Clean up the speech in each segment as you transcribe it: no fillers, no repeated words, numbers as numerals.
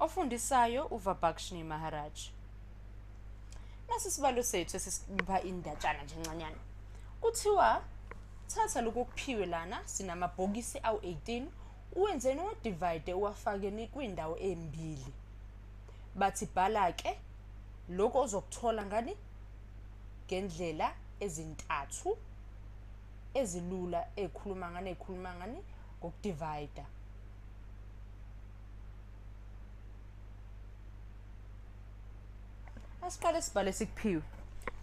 Ofundisayo uVabakshnee Maharaj. Nasi isibalo sethu esisipha indatshana nje encanyana. Kuthiwa thatha lokhu okuphiwe lana, sinamabhokisi awu-18, uwenzeni uwadivide uwafakeni kwindawo embili. Bathi bhala-ke lokhu ozokuthola ngani ngendlela ezintathu ezilula ekhuluma ngani ekhuluma ngani ngokudivida. Asiqale sibhale sikuphiwe.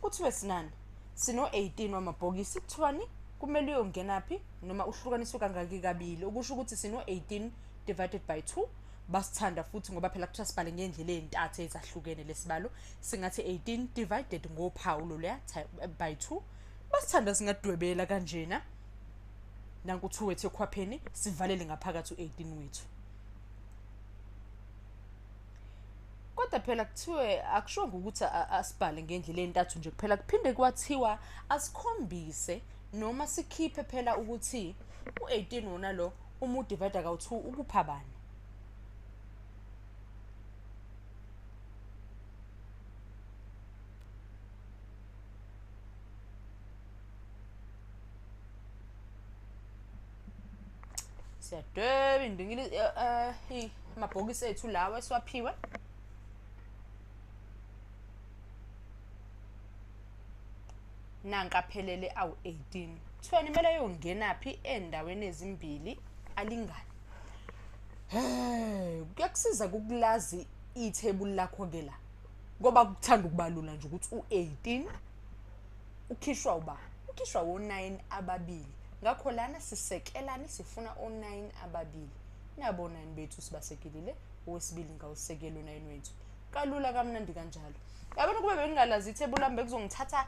Kuthiwe sinani? Sino-18 wamabhokisi. Kuthiwani? Kumele uyongenaphi noma uhlukaniswe kangaki kabili, okusho ukuthi sino-18 divided by 2. Basithanda futhi ngoba phela kuthiwa sibhale ngendlela ey'ntathu ezahlukene lesibalo. Singathi 18 divided ngophawu loluya by 2. Basithanda singadwebela kanjena. Nanku 2 wethu ekhwapheni, sivalele ngaphakathi u-18 wethu. Kodwa phela kuthiwe akushongo ukuthi asibhale ngendlela entathu nje kuphela, kuphinde kwathiwa asikhombise noma sikhiphe phela ukuthi u-18 wona lo uma udivide kawu-2 ukupha bani. Siyadweba indingili amabhokisi ethu lawa esiwaphiwe. Nanka aphelele awu-18. Kuthiwa kumele ayongenaphi endaweni ezimbili alingane. Hey, kuyakusiza ukulazi ithebuli lakho-ke la, ngoba kuthanda ukubalula nje ukuthi u-18 ukhishwa uba ukhishwa wo-9 ababili. Ngakho lana sisekelani, sifuna o-9 ababili. Nabo o-9 bethu sibasekelile, owesibili ngawusekela u-9 wethu. Kalula kamnandi kanjalo. Yabona kube bengingalazi ithebuli lami bekuzongithatha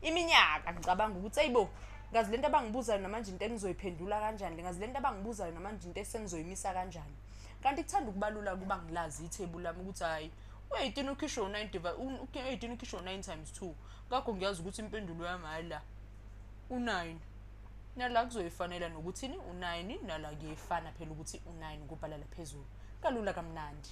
iminyaka ngicabanga ukuthi ayibo, ngazi lento abangibuzayo namanje into engizoyiphendula kanjani, ngazi lento abangibuzayo namanje into esengizoyimisa kanjani. Kanti kuthanda ukubalula kuba ngilazi ithebuli lami ukuthi hhayi, u-18 ukhishwe u-9 divide, u-18 ukhishwe u-9 times 2. Ngakho ngiyazi ukuthi impendulo yami hhayi la u-9. Nala kuzoyifanela nokuthini u-9, nala kuyefana phela ukuthi u-9 kubhala la phezulu. Kalula kamnandi.